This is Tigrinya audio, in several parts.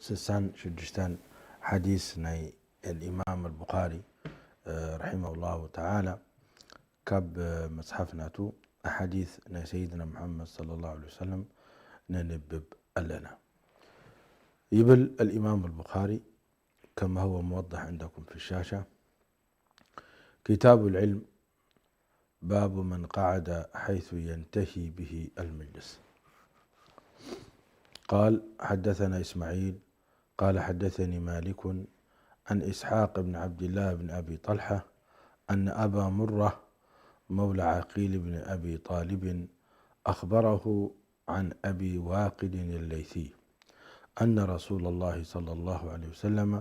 ስሳን ሽዱሽተን ሓዲስ ናይ الإمام البخاري رحمه الله تعالى، ካብ መጽሓፍ ናቱ ኣሓዲስ ናይ ሰይድና ሙሓመድ صلى الله عليه وسلم ነንብብ ኣለና። ይብል الإمام البخاري كما هو موضح عندكم في الشاشة: كتاب العلم، باب من قعد حيث ينتهي به المجلس. قال: حدثنا إسماعيل قال: حدثني مالك عن إسحاق بن عبد الله بن أبي طلحة أن أبا مرة مولى عقيل بن أبي طالب أخبره عن أبي واقد الليثي أن رسول الله صلى الله عليه وسلم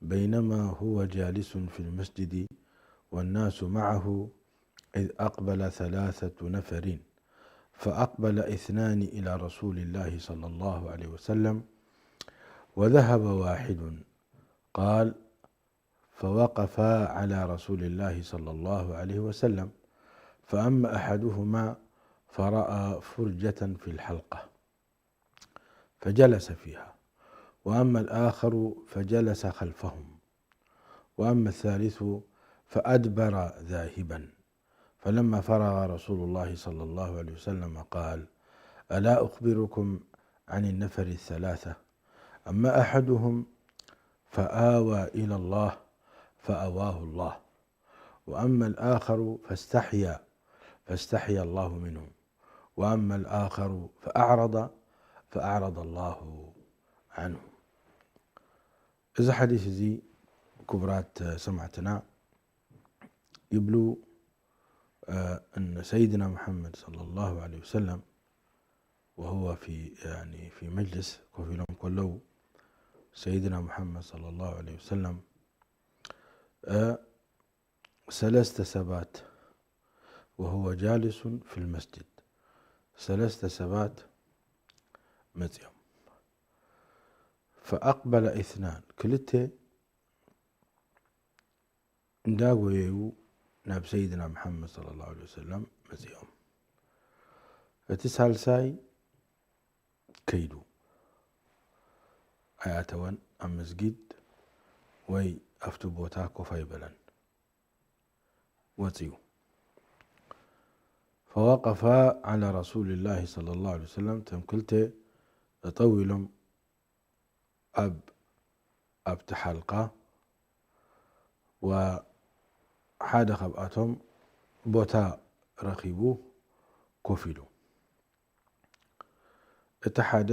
بينما هو جالس في المسجد والناس معه إذ أقبل ثلاثة نفر، فأقبل اثنان إلى رسول الله صلى الله عليه وسلم وذهب واحد. قال: فوقفا على رسول الله صلى الله عليه وسلم، فأما أحدهما فرأى فرجة في الحلقة فجلس فيها، وأما الآخر فجلس خلفهم، وأما الثالث فأدبر ذاهبا. فلما فرغ رسول الله صلى الله عليه وسلم قال: ألا أخبركم عن النفر الثلاثة؟ أما أحدهم فآوى إلى الله فآواه الله، وأما الآخر فاستحيا فاستحيا الله منه، وأما الآخر فأعرض فأعرض الله عنه. እዚ ሓዲስ እዚ ክቡራት ሰማዕትና ይብሉ፣ እ፣ እን ሰይድና ሙሓመድ صلى الله عليه وسلم وهو في، يعني، في مجلس ኮፍ ኢሎም ከለዉ ሰይድና ሙሓመድ صلى الله عليه وسلم እ፣ ሰለስተ ሰባት وهو جالس في المسجد ሰለስተ ሰባት መጺኦም فأقبل اثنان ክልተ እንዳጎየዩ ናብ ሰይድና ሙሓመድ صلى الله عليه وسلم መጺኦም። እቲ ሳልሳይ ከይዱ ኣይኣተወን፣ ኣብ መስጊድ ወይ ኣብቲ ቦታ ኮፍ ኣይበለን፣ ወጺኡ። فوقفا على رسول الله صلى الله عليه وسلم እቶም ክልተ ጠጠው ኢሎም ኣብ ኣብቲ ሓልቃ ወሓደ ካብኣቶም ቦታ ረኺቡ ኮፍ ኢሉ፣ እቲ ሓደ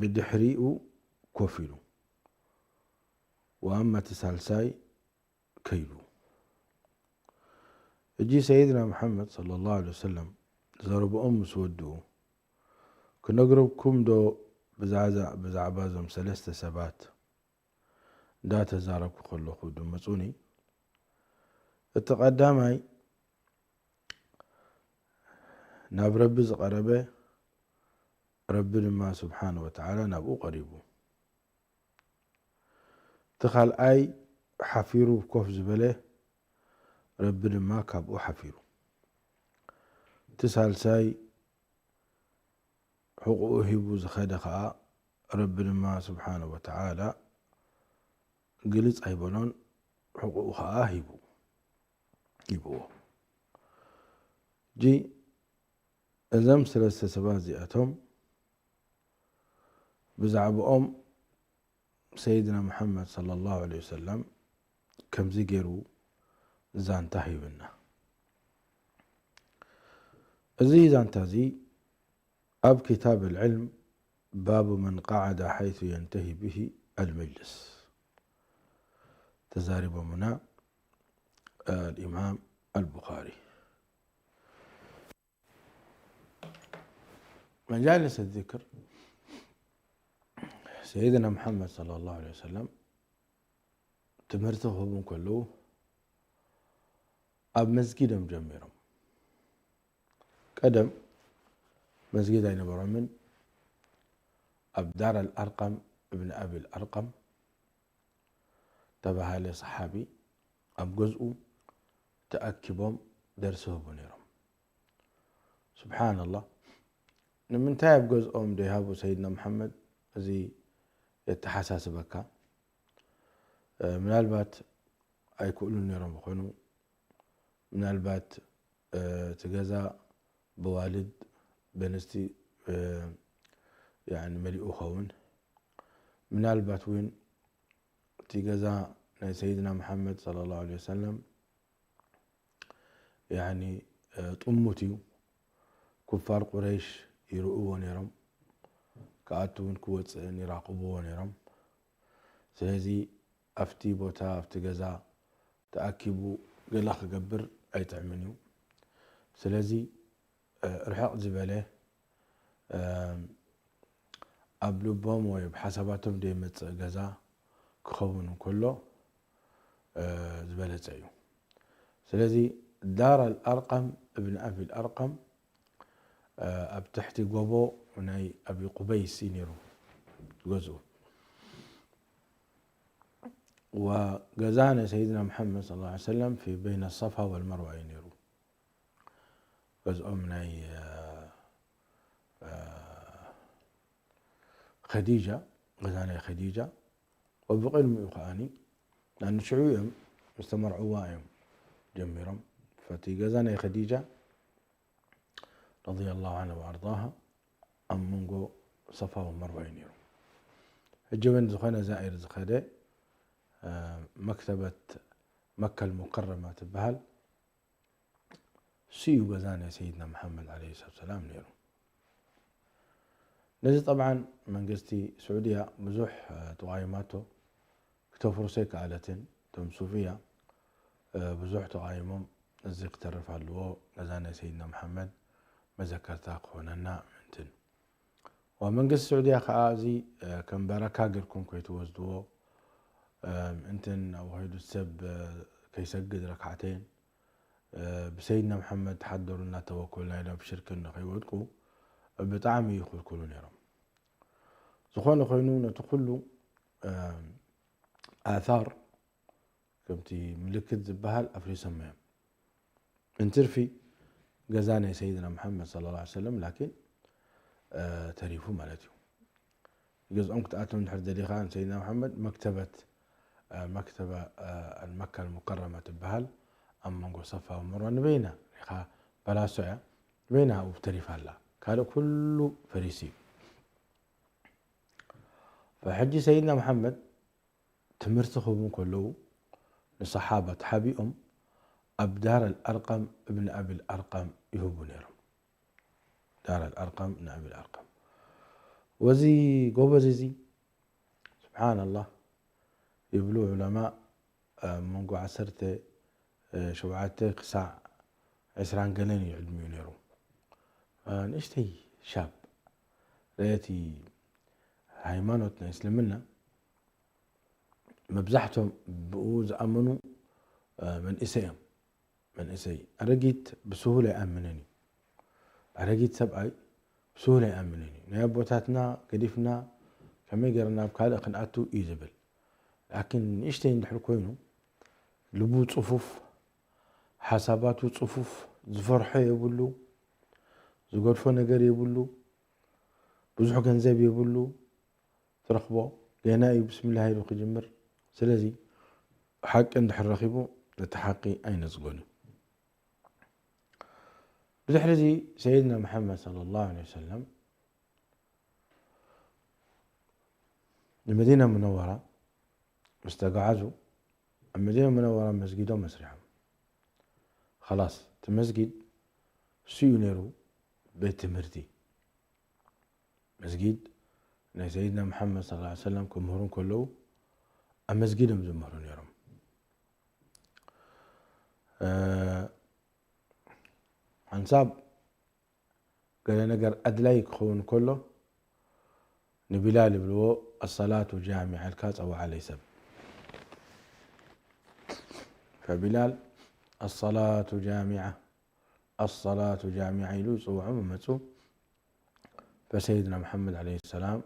ብድሕሪኡ ኮፍ ኢሉ፣ ወኣማ እቲ ሳልሳይ ከይዱ። ሕጂ ሰይድና ሙሓመድ صلى الله عليه وسلم ዘረብኦም ምስ ወድኡ ክነግረኩም ዶ ብዛዕባ እዞም ሰለስተ ሰባት እንዳተዛረብኩ ከለኹ ድመጹኒ። እቲ ቀዳማይ ናብ ረቢ ዝቐረበ፣ ረቢ ድማ ስብሓነ ወተዓላ ናብኡ ቀሪቡ። እቲ ካልኣይ ሓፊሩ ኮፍ ዝበለ፣ ረቢ ድማ ካብኡ ሓፊሩ። እቲ ሳልሳይ ሕቁኡ ሂቡ ዝኸደ ኸኣ፣ ረቢ ድማ ስብሓነ ወተዓላ ግልጽ ኣይበሎን፣ ሕቁኡ ኸኣ ሂቡ፣ ሂብዎ። ሕጂ እዞም ሰለስተ ሰባት እዚኣቶም ብዛዕባኦም ሰይድና ሙሓመድ صلى الله عليه وسلم ከምዚ ገይሩ ዛንታ ሂብና። እዚ ዛንታ እዚ ኣብ ኪታብ العلم باب من قعد حيث ينتهي به المجلس ተዛሪቦምና الإمام البخاري. መጃልስ ዚክር ሰይድና ሙሓመድ صلى الله عليه وسلم ትምህርቲ ክህቡ እንከለዉ ኣብ መስጊድ እዮም ጀሚሮም። ቀደም መስጊድ ኣይነበሮምን። ኣብ ዳር ኣልኣርቀም እብን ኣቢል ኣርቀም ተባሃለ ሰሓቢ ኣብ ገዝኡ ተኣኪቦም ደርሲ ህቡ ነይሮም። ስብሓንላህ፣ ንምንታይ ኣብ ገዝኦም ደይሃቡ ሰይድና መሓመድ? እዚ የተሓሳስበካ። ምናልባት ኣይክእሉን ነይሮም ይኾኑ። ምናልባት እቲ ገዛ ብዋልድ በንስቲ ያኒ መሊኡ ኸውን። ምናልባት እውን እቲ ገዛ ናይ ሰይድና መሓመድ ሰለላሁ ዐለይሂ ወሰለም ያኒ ጥሙት እዩ። ኩፋር ቁረይሽ ይርእዎ ነይሮም። ክኣቱ እውን ክወፅእን ይራቕብዎ ነይሮም። ስለዚ ኣብቲ ቦታ ኣብቲ ገዛ ተኣኪቡ ገለ ክገብር ኣይጥዕምን እዩ። ስለዚ ርሕቕ ዝበለ ኣብ ልቦም ወይ ኣብ ሓሳባቶም ዘይመፅእ ገዛ ክኸውን እንከሎ ዝበለፀ እዩ። ስለዚ ዳር ኣልኣርቀም እብን ኣቢ ኣልኣርቀም ኣብ ትሕቲ ጎቦ ናይ ኣቢ ቁበይስ እዩ ነይሩ ዝገዝኡ። ወገዛ ናይ ሰይድና መሓመድ ሰለላሁ ዐለይሂ ወሰለም ፊ በይነ ሰፋ ወልመርዋ እዩ ነይሩ። ገዝኦም ናይ ኸዲጃ፣ ገዛ ናይ ኸዲጃ ወብቕድሚኡ ከዓኒ ንሽዑ እዮም ምስ ተመርዕዋ እዮም ጀሚሮም። ፈቲ ገዛ ናይ ኸዲጃ ረዲየላሁ ዐንሃ ወኣርዳሃ ኣብ መንጎ ሰፋ ወመርዋ እዩ ነይሩ። ሕጂ እውን ዝኾነ ዛኢር ዝኸደ መክተበት መካ ልሙከረማ ትበሃል ስዩ ገዛ ናይ ሰይድና መሓመድ ዓለይሂ ሰላቱ ሰላም ነይሩ። ነዚ ጠብዓን መንግስቲ ስዑድያ ብዙሕ ተቓይማቶ ክተፍርሶ ኣይከኣለትን። እቶም ሱፍያ ብዙሕ ተቓይሞም እዚ ክተርፍ ኣለዎ፣ ገዛ ናይ ሰይድና መሓመድ መዘከርታ ክኾነና ምእንትን። ወመንግስቲ ስዑድያ ከዓ እዚ ከም በረካ ጌርኩም ከይትወስድዎ ምእንትን ኣብኡ ከይዱ ሰብ ከይሰግድ ረክዓተይን ብሰይድና መሓመድ ተሓደሩ እናተወከልና ኢሎም ኣብ ሽርክ ንኸይወድቁ ብጣዕሚ ይኽልክሉ ነይሮም። ዝኾነ ኮይኑ ነቲ ኩሉ ኣታር ከምቲ ምልክት ዝበሃል ኣፍሪሶም እዮም። እንትርፊ ገዛ ናይ ሰይድና መሓመድ ሰለላሁ ዐለይሂ ወሰለም ላኪን ተሪፉ ማለት እዩ። ገዝኦም ክትኣትው እንድሕር ደሊኻ ንሰይድና መሓመድ መክተበት መክተበ ኣልመካ ኣልሙከረማ ትበሃል ኣብ መንጎ ሰፋ ወመርዋ ንበይና ሪኻ በላሶ እያ። ንበይና ኣብኡ ተሪፋ ኣላ። ካልእ ኩሉ ፈሪሱ እዩ። ፈሕጂ ሰይድና መሓመድ ትምህርቲ ክህቡ ከለዉ ንሰሓባ ተሓቢኦም ኣብ ዳር ኣልኣርቀም እብን ኣቢል ኣርቀም ይህቡ ነይሮም። ዳር ኣልኣርቀም ንኣቢል ኣርቀም ወዚ ጎበዝ እዚ ስብሓንላህ ይብሉ ዑለማ ኣብ መንጎ ዓሰርተ ሸውዓተ ክሳዕ ዕስራን ገለን እዩ ዕድሚኡ ነይሩ። ንእሽተይ ሻብ ረአቲ ሃይማኖት ናይ እስልምና መብዛሕቶም ብኡ ዝኣመኑ መንእሰይ እዮም። መንእሰይ ኣረጊት ብስሁል ኣይኣምንን እዩ። ኣረጊት ሰብኣይ ብስሁል ኣይኣምንን እዩ። ናይ ኣቦታትና ገዲፍና ከመይ ገርና ናብ ካልእ ክንኣቱ እዩ ዝብል። ላኪን ንእሽተይ እንድሕር ኮይኑ ልቡ ፅፉፍ፣ ሓሳባቱ ፅፉፍ፣ ዝፈርሖ የብሉ፣ ዝገድፎ ነገር የብሉ፣ ብዙሕ ገንዘብ የብሉ፣ ትረኽቦ ገና እዩ ብስሚላህ ኢሉ ክጅምር። ስለዚ ሓቂ እንድሕር ረኺቡ ነቲ ሓቂ ኣይነጽጎን እዩ። ብድሕሪ እዚ ሰይድና መሓመድ ሰለላሁ ዐለይሂ ወሰለም ንመዲና ሙነወራ ምስ ተጓዓዙ ኣብ መዲና ሙነወራ መስጊዶም መስሪሖም። ኸላስ እቲ መስጊድ እሱ እዩ ነይሩ ቤት ትምህርቲ። መስጊድ ናይ ሰይድና መሓመድ ሰለላሁ ዐለይሂ ወሰለም ክምህሩ ከለዉ ኣብ መስጊድ እዮም ዝምህሩ ነይሮም። ሓንሳብ ገለ ነገር ኣድላይ ክኸውን ከሎ ንቢላል ይብልዎ ኣሰላቱ ጃሚዓ ኢልካ ጸውዓለይ ሰብ። ፈቢላል ኣሰላቱ ጃሚዓ ኣሰላቱ ጃሚዓ ኢሉ ይጽውዖም መጹ። ፈሰይድና መሓመድ ዓለይሂ ሰላም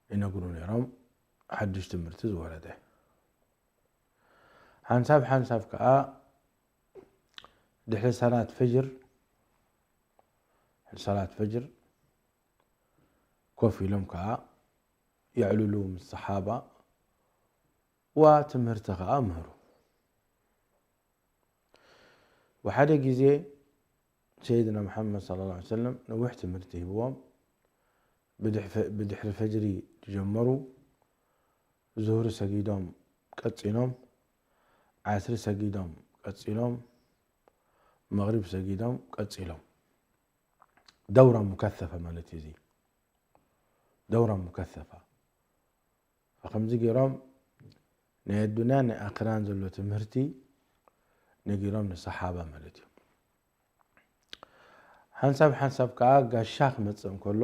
ይነግሩ ነይሮም ሓድሽ ትምህርቲ ዝወረደ። ሓንሳብ ሓንሳብ ከኣ ድሕሪ ሰላት ፈጅር ሰላት ፈጅር ኮፍ ኢሎም ከኣ የዕልሉ ምስ ሰሓባ፣ ዋ ትምህርቲ ከኣ ምህሩ። ወሓደ ግዜ ሰይድና መሓመድ ሰለላሁ ዐለይሂ ወሰለም ነዊሕ ትምህርቲ ሂብዎም። ብድሕፈ-፣ ብድሕሪ ፈጅሪ ዝጀመሩ፣ ዙህሪ ሰጊዶም ቀጺሎም፣ ዓስሪ ሰጊዶም ቀጺሎም፣ መግሪብ ሰጊዶም ቀጺሎም። ደውራ ሙከሰፈ ማለት እዩ እዚ። ደውራ ሙከሰፋ። ከምዚ ገይሮም ናይ ኣዱንያን ናይ ኣኽራን ዘሎ ትምህርቲ ነጊሮም ንሰሓባ ማለት እዩ። ሓንሳብ ሓንሳብ ከኣ ጋሻ ክመጽእ እንከሎ፣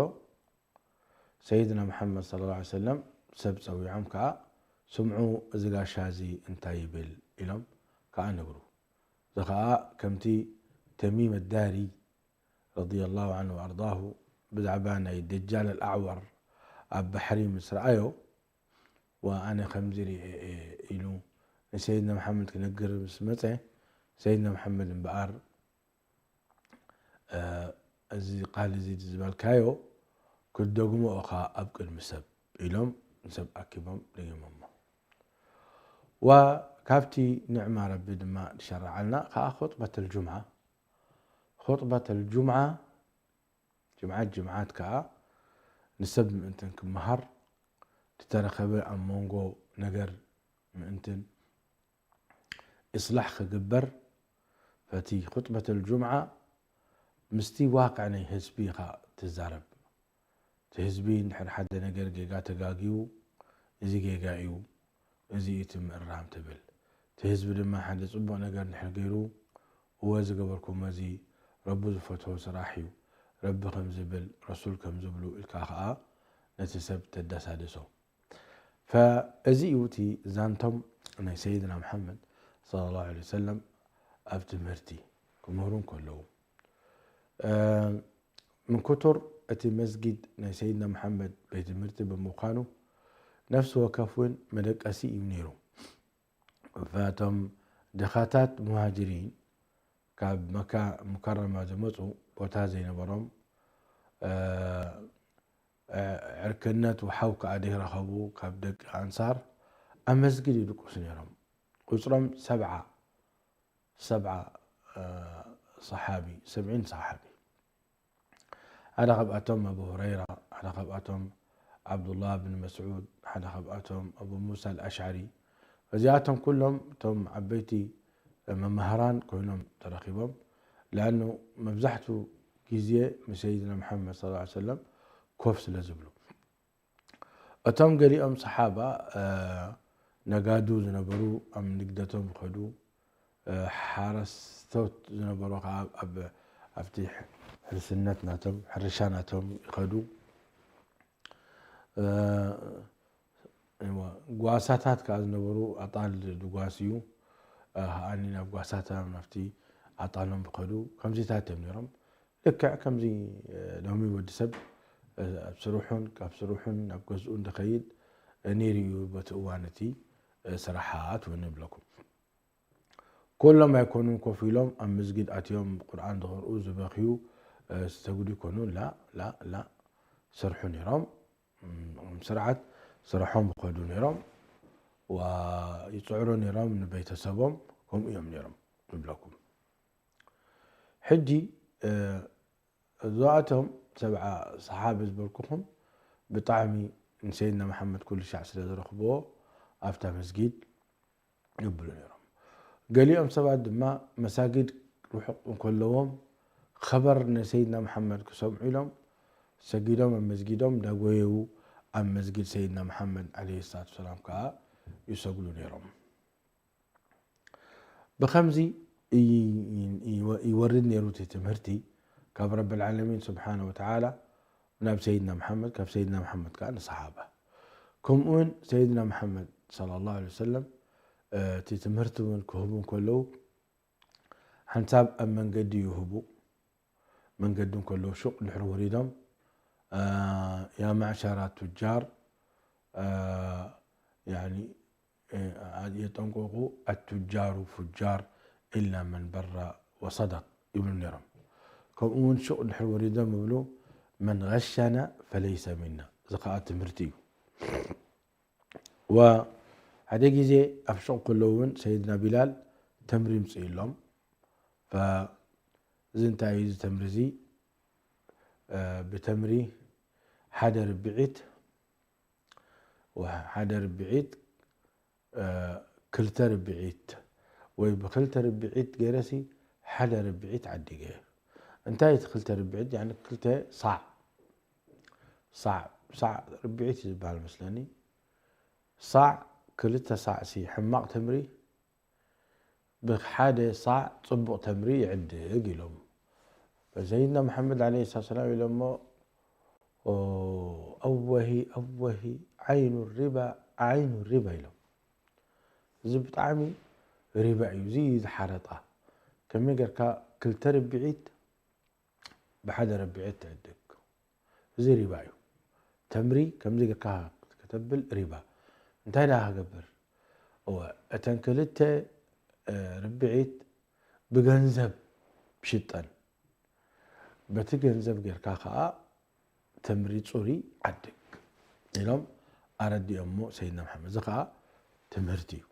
ሰይድና መሓመድ ሰለላሁ ዐለይሂ ወሰለም ሰብ ጸዊዖም ከኣ፣ "ስምዑ፣ እዚ ጋሻ እዚ እንታይ ይብል?" ኢሎም ከኣ ነግሩ። እዚ ከኣ ከምቲ ተሚም ኣዳሪ ረዲየላሁ ዐንሁ ወኣርዳሁ ብዛዕባ ናይ ደጃል ኣልኣዕወር ኣብ ባሕሪ ምስ ረኣዮ፣ "ዋ፣ ኣነ ከምዚ ርኤ እየ" ኢሉ ንሰይድና መሓመድ ክነግር ምስ መጸ፣ ሰይድና መሓመድ እምበኣር፣ እ፣ "እዚ ቃል እዚ ዝበልካዮ ክትደግሞ ኢኻ ኣብ ቅድሚ ሰብ" ኢሎም ንሰብ ኣኪቦም ደጊሞሞ። ዋ፣ ካብቲ ንዕማ ረቢ ድማ ዝሸረዓልና ከኣ ኹጥበተል ጁምዓ። ኹጥበተል ጁምዓ፣ ጅምዓት ጅምዓት ከኣ ንሰብ ምእንትን ክመሃር፣ ዝተረኸበ ኣብ መንጎ ነገር ምእንትን ኢስላሕ ክግበር፣ ፈቲ ኹጥበተል ጁምዓ ምስቲ ዋቅዕ ናይ ህዝቢ ኢኻ ትዛረብ። እቲ ህዝቢ እንድሕር ሓደ ነገር ጌጋ ተጋግዩ፣ እዚ ጌጋ እዩ፣ እዚ እዩ እቲ ምእራም ትብል። እቲ ህዝቢ ድማ ሓደ ጽቡቕ ነገር እንድሕር ገይሩ፣ "እወ ዝገበርኩሞ እዚ ረቢ ዝፈትዎ ስራሕ እዩ፣ ረቢ ከም ዝብል፣ ረሱል ከም ዝብሉ" ኢልካ ከኣ ነቲ ሰብ ተደሳድሶ። ፈእዚ እዩ እቲ ዛንቶም ናይ ሰይድና መሓመድ ሰለላሁ ዐለይሂ ወሰለም ኣብ ትምህርቲ ክምህሩ እንከለዉ። እ፣ ምን ክቱር እቲ መስጊድ ናይ ሰይድና መሓመድ ቤት ትምህርቲ ብምዃኑ፣ ነፍሲ ወከፍ እውን መደቀሲ እዩ ነይሩ። ፈቶም ድኻታት ሙሃጅሪን ካብ መካ ሙከረማ ዝመጹ፣ ቦታ ዘይነበሮም፣ እ፣ እ፣ ዕርክነት ወሓው ከኣ ዘይረኸቡ ካብ ደቂ ኣንሳር ኣብ መስጊድ ይድቅሱ ነይሮም። ቁጽሮም ሰብዓ፣ ሰብዓ፣ እ፣ ሰሓቢ፣ ሰብዒን ሰሓቢ። ሓደ ካብኣቶም ኣቡ ሁረይራ፣ ሓደ ካብኣቶም ዓብዱላህ ብን መስዑድ፣ ሓደ ካብኣቶም ኣቡ ሙሳ ኣልኣሽዓሪ። እዚኣቶም ኩሎም እቶም ዓበይቲ መማህራን ኮይኖም ተረኺቦም። ለኣኑ መብዛሕቱ ግዜ ምስ ሰይድና መሓመድ ሰለላሁ ዐለይሂ ወሰለም ኮፍ ስለ ዝብሉ። እቶም ገሊኦም ሰሓባ፣ እ፣ ነጋዱ ዝነበሩ፣ ኣብ ንግደቶም ይኸዱ፣ እ፣ ሓረስቶት ዝነበሩ ከኣ ኣብ፣ ኣብቲ ሕርስነት ናቶም፣ ሕርሻ ናቶም ይኸዱ። እ፣ እዋ፣ ጓሳታት ከኣ ዝነበሩ ኣጣል ዝጓስዩ፣ እ፣ ከኣኒ ናብ ጓሳታ ናብቲ ኣጣሎም ይኸዱ። ከምዚታት እዮም ነይሮም። ልክዕ ከምዚ፣ እ፣ ሎሚ ወዲ ሰብ፣ እ፣ ኣብ ስርሑን ካብ ስርሑን ናብ ገዝኡ እንድኸይድ፣ እ፣ ነይሩ እዩ በቲ እዋን እቲ፣ እ፣ ስራሓት እውን ንብለኩም። ኩሎም ኣይኮኑን ኮፍ ኢሎም ኣብ መስጊድ ኣትዮም ቁርኣን ዝቕርኡ፣ ዝበኽዩ፣ እ፣ ዝሰግዱ ይኮኑን። ላ፣ ላ፣ ላ፣ ስርሑ ነይሮም። እም፣ ስርዓት ስርሖም ይኸዱ ነይሮም። ዋ፣ ይጽዕሩ ነይሮም ንቤተሰቦም፣ ከምኡ እዮም ነይሮም ንብለኩም። ሕጂ፣ እ፣ እዞኣቶም ሰብዓ ሰሓቢ ዝበልኩኹም ብጣዕሚ ንሰይድና መሓመድ ኩሉ ሻዕ ስለ ዝረኽብዎ ኣብታ መስጊድ ይብሉ ነይሮም። ገሊኦም ሰባት ድማ መሳጊድ ርሑቕ እንከለዎም ኸበር ንሰይድና መሓመድ ክሰምዑ ኢሎም ሰጊዶም ኣብ መስጊዶም እንዳጎየዩ ኣብ መስጊድ ሰይድና መሓመድ ዓለይሂ ሰላቱ ወሰላም ከኣ ይሰግዱ ነይሮም። ብኸምዚ ይ-፣ ይ-፣ ይወርድ ነይሩ እቲ ትምህርቲ ካብ ረብል ዓለሚን ስብሓነ ወተዓላ ናብ ሰይድና መሓመድ፣ ካብ ሰይድና መሓመድ ከኣ ንሰሓባ። ከምኡውን ሰይድና መሓመድ ሰለላሁ ዐለይሂ ወሰለም፣ እ፣ እቲ ትምህርቲ እውን ክህቡ እንከለዉ ሓንሳብ ኣብ መንገዲ ይህቡ። መንገዲ እንከለዉ ሹቕ እንድሕር ወሪዶም፣ እ፣ ያ መዕሸራ ቱጃር፣ እ፣ ያኒ፣ እ፣ የጠንቀቑ፣ "ኣቱጃሩ ፉጃር ኢላ መን በራ ወሰደቅ" ይብሉ ነይሮም። ከምኡ እውን ሹቕ እንድሕር ወሪዶም ይብሉ፣ "መን ገሸና ፈለይሰ ሚና"። እዚ ኸኣ ትምህርቲ እዩ። وحدي جيزي أفشق كلون سيدنا بلال تمري مصيلهم. فزنتاي زي تمرزي، آه، بتمري حدا ربعيت، وحدا ربعيت، آه، كلتا ربعيت، ወይ ብክልተ ርብዒት ገይረሲ ሓደ ርብዒት ዓዲገ። እንታይ እቲ ክልተ ርብዒት? ያኒ ክልተ ሳዕ፣ ሳዕ፣ ሳዕ ርብዒት እዩ ዝበሃል መስለኒ። ሳዕ፣ ክልተ ሳዕ ሲ ሕማቕ ተምሪ፣ ብሓደ ሳዕ ጽቡቕ ተምሪ ይዕድግ ኢሎም። ሰይድና መሓመድ ዓለይሂ ሰላም ኢሎሞ፣ "ኦ፣ ኣወሂ፣ ኣወሂ፣ ዓይኑ ሪባ፣ ዓይኑ ሪባ" ኢሎም። እዚ ብጣዕሚ ሪባ እዩ፣ እዚ እዩ ዝሓረጣ። ከመይ ጌርካ ክልተ ርብዒት ብሓደ ርብዒት ትዕድግ? እዚ ሪባ እዩ። ተምሪ ከምዚ ጌርካ ከተብል ሪባ። እንታይ ደኣ ክገብር? እወ፣ እተን ክልተ፣ እ፣ ርብዒት ብገንዘብ ሽጠን። በቲ ገንዘብ ጌርካ ከኣ ተምሪ ጽሩይ ዓድግ ኢሎም ኣረዲኦሞ ሰይድና መሓመድ። እዚ ከኣ ትምህርቲ እዩ።